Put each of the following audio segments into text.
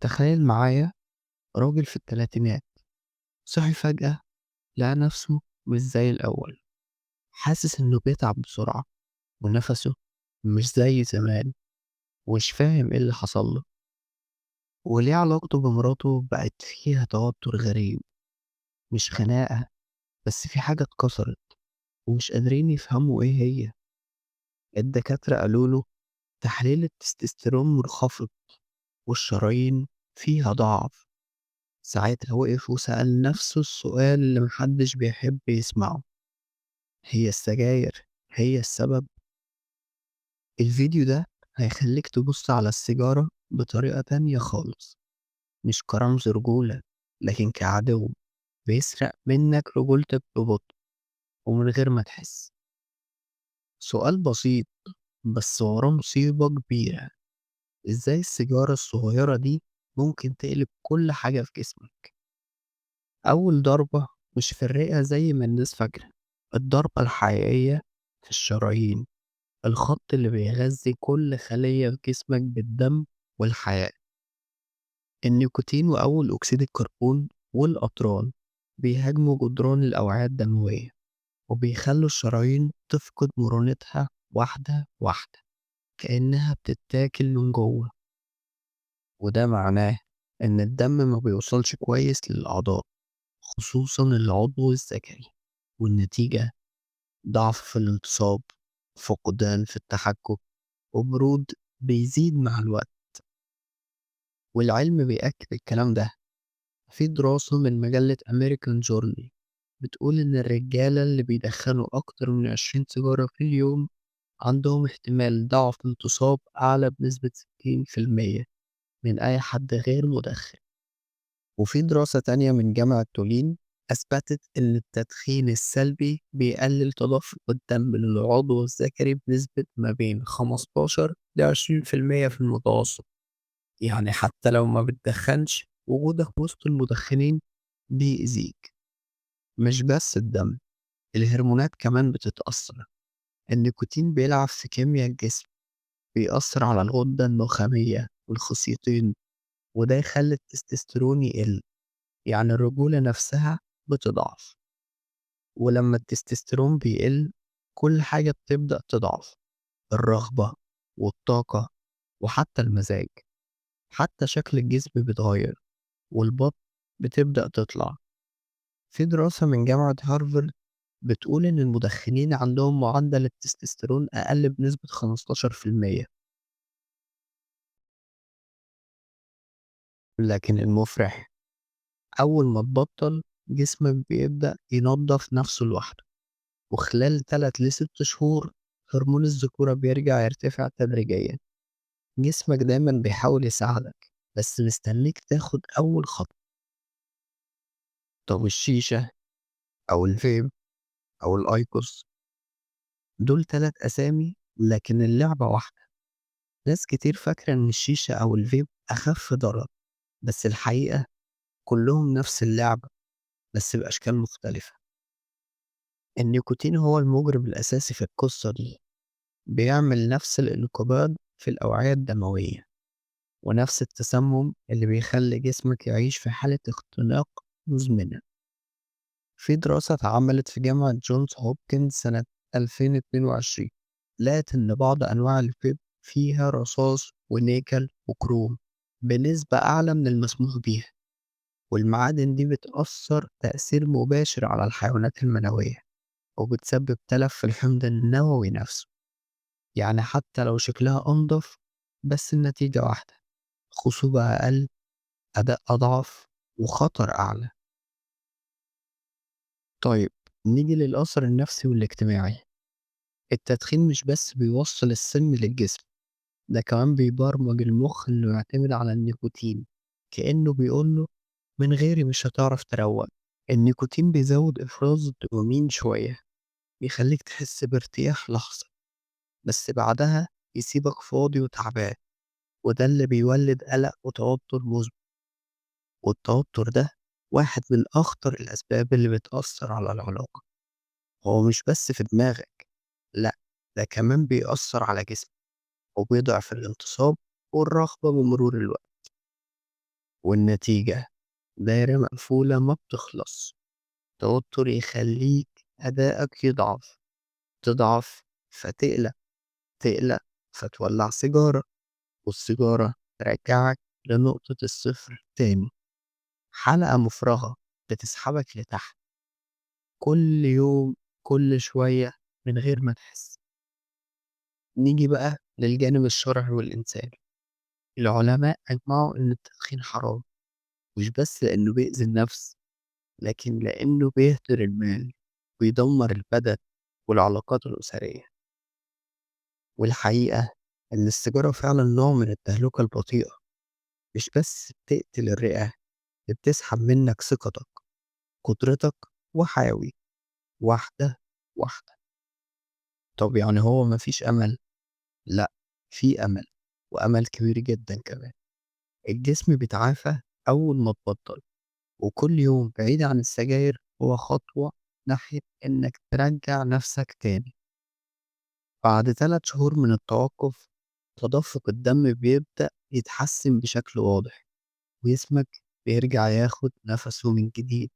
تخيل معايا راجل في التلاتينات صحي فجأة لقى نفسه مش زي الأول، حاسس إنه بيتعب بسرعة ونفسه مش زي زمان، ومش فاهم إيه اللي حصل له وليه علاقته بمراته بقت فيها توتر غريب. مش خناقة، بس في حاجة اتكسرت ومش قادرين يفهموا إيه هي. الدكاترة قالوا له تحليل التستوستيرون منخفض والشرايين فيها ضعف. ساعتها وقف وسأل نفسه السؤال اللي محدش بيحب يسمعه: هي السجاير هي السبب؟ الفيديو ده هيخليك تبص على السيجارة بطريقة تانية خالص، مش كرمز رجولة، لكن كعدو بيسرق منك رجولتك ببطء ومن غير ما تحس. سؤال بسيط بس وراه مصيبة كبيرة: ازاي السيجارة الصغيرة دي ممكن تقلب كل حاجة في جسمك؟ أول ضربة مش في الرئة زي ما الناس فاكرة، الضربة الحقيقية في الشرايين، الخط اللي بيغذي كل خلية في جسمك بالدم والحياة. النيكوتين وأول أكسيد الكربون والأطران بيهاجموا جدران الأوعية الدموية وبيخلوا الشرايين تفقد مرونتها واحدة واحدة، كأنها بتتاكل من جوه. وده معناه إن الدم ما بيوصلش كويس للأعضاء، خصوصا العضو الذكري، والنتيجة ضعف في الانتصاب، فقدان في التحكم، وبرود بيزيد مع الوقت. والعلم بيأكد الكلام ده. في دراسة من مجلة American Journal بتقول إن الرجالة اللي بيدخنوا أكتر من 20 سيجارة في اليوم عندهم احتمال ضعف انتصاب أعلى بنسبة 60% من أي حد غير مدخن. وفي دراسة تانية من جامعة تولين أثبتت إن التدخين السلبي بيقلل تدفق الدم للعضو الذكري بنسبة ما بين 15 ل 20% في المتوسط. يعني حتى لو ما بتدخنش، وجودك وسط المدخنين بيأذيك. مش بس الدم، الهرمونات كمان بتتأثر. النيكوتين بيلعب في كيمياء الجسم، بيأثر على الغدة النخامية والخصيتين، وده يخلي التستوستيرون يقل، يعني الرجولة نفسها بتضعف. ولما التستوستيرون بيقل كل حاجة بتبدأ تضعف: الرغبة والطاقة وحتى المزاج، حتى شكل الجسم بيتغير والبطن بتبدأ تطلع. في دراسة من جامعة هارفارد بتقول إن المدخنين عندهم معدل التستوستيرون أقل بنسبة 15%. لكن المفرح، أول ما تبطل جسمك بيبدأ ينظف نفسه لوحده، وخلال 3 ل6 شهور هرمون الذكورة بيرجع يرتفع تدريجيا. جسمك دايما بيحاول يساعدك، بس مستنيك تاخد أول خطوة. طب الشيشة أو الفيب أو ال IQOS، دول 3 أسامي لكن اللعبة واحدة. ناس كتير فاكرة إن الشيشة أو الفيب أخف ضرر، بس الحقيقة كلهم نفس اللعبة بس بأشكال مختلفة. النيكوتين هو المجرم الأساسي في القصة دي، بيعمل نفس الانقباض في الأوعية الدموية ونفس التسمم اللي بيخلي جسمك يعيش في حالة اختناق مزمنة. في دراسة اتعملت في جامعة جونز هوبكنز سنة 2022 لقت إن بعض أنواع الفيب فيها رصاص ونيكل وكروم بنسبة أعلى من المسموح بيها، والمعادن دي بتأثر تأثير مباشر على الحيوانات المنوية وبتسبب تلف في الحمض النووي نفسه. يعني حتى لو شكلها أنضف، بس النتيجة واحدة: خصوبة أقل، أداء أضعف، وخطر أعلى. طيب نيجي للأثر النفسي والاجتماعي. التدخين مش بس بيوصل السم للجسم، ده كمان بيبرمج المخ إنه يعتمد على النيكوتين، كأنه بيقوله من غيري مش هتعرف تروق. النيكوتين بيزود إفراز الدوبامين شوية، بيخليك تحس بارتياح لحظة، بس بعدها يسيبك فاضي وتعبان، وده اللي بيولد قلق وتوتر مزمن. والتوتر ده واحد من أخطر الأسباب اللي بتأثر على العلاقة. هو مش بس في دماغك، لأ، ده كمان بيأثر على جسمك وبيضعف الانتصاب والرغبة بمرور الوقت. والنتيجة دايرة مقفولة ما بتخلص. توتر يخليك أدائك يضعف، تضعف فتقلق، تقلق فتولع سيجارة، والسيجارة ترجعك لنقطة الصفر تاني. حلقة مفرغة بتسحبك لتحت كل يوم، كل شوية، من غير ما تحس. نيجي بقى للجانب الشرعي والإنساني. العلماء أجمعوا إن التدخين حرام، مش بس لأنه بيأذي النفس، لكن لأنه بيهدر المال ويدمر البدن والعلاقات الأسرية. والحقيقة إن السيجارة فعلا نوع من التهلكة البطيئة، مش بس بتقتل الرئة، بتسحب منك ثقتك، قدرتك، وحيوي واحدة واحدة. طب يعني هو مفيش أمل؟ لا، في أمل، وأمل كبير جدا كمان. الجسم بيتعافى أول ما تبطل، وكل يوم بعيد عن السجاير هو خطوة ناحية إنك ترجع نفسك تاني. بعد 3 شهور من التوقف، تدفق الدم بيبدأ يتحسن بشكل واضح، وجسمك بيرجع ياخد نفسه من جديد.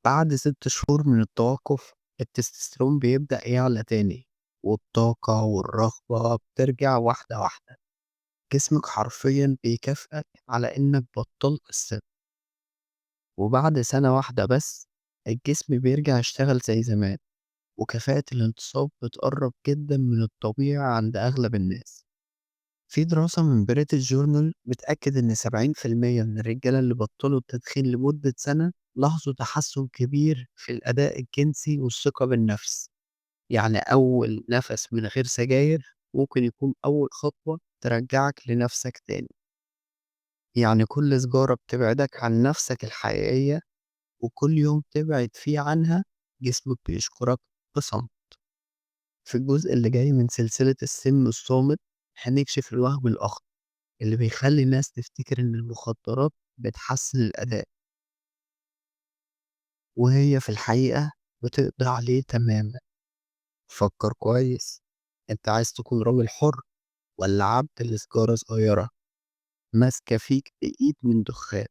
بعد 6 شهور من التوقف، التستوستيرون بيبدأ يعلى تاني، والطاقة والرغبة بترجع واحدة واحدة. جسمك حرفيا بيكافئك على إنك بطلت السم. وبعد سنة واحدة بس، الجسم بيرجع يشتغل زي زمان، وكفاءة الانتصاب بتقرب جدا من الطبيعي عند أغلب الناس. في دراسة من British Journal بتأكد إن 70% من الرجالة اللي بطلوا التدخين لمدة سنة لاحظوا تحسن كبير في الأداء الجنسي والثقة بالنفس. يعني أول نفس من غير سجاير ممكن يكون أول خطوة ترجعك لنفسك تاني. يعني كل سجارة بتبعدك عن نفسك الحقيقية، وكل يوم تبعد فيه عنها جسمك بيشكرك بصمت. في الجزء اللي جاي من سلسلة السم الصامت هنكشف الوهم الأخطر اللي بيخلي الناس تفتكر إن المخدرات بتحسن الأداء، وهي في الحقيقة بتقضي عليه تماما. فكر كويس، أنت عايز تكون راجل حر ولا عبد لسجارة صغيرة ماسكة فيك بإيد من دخان؟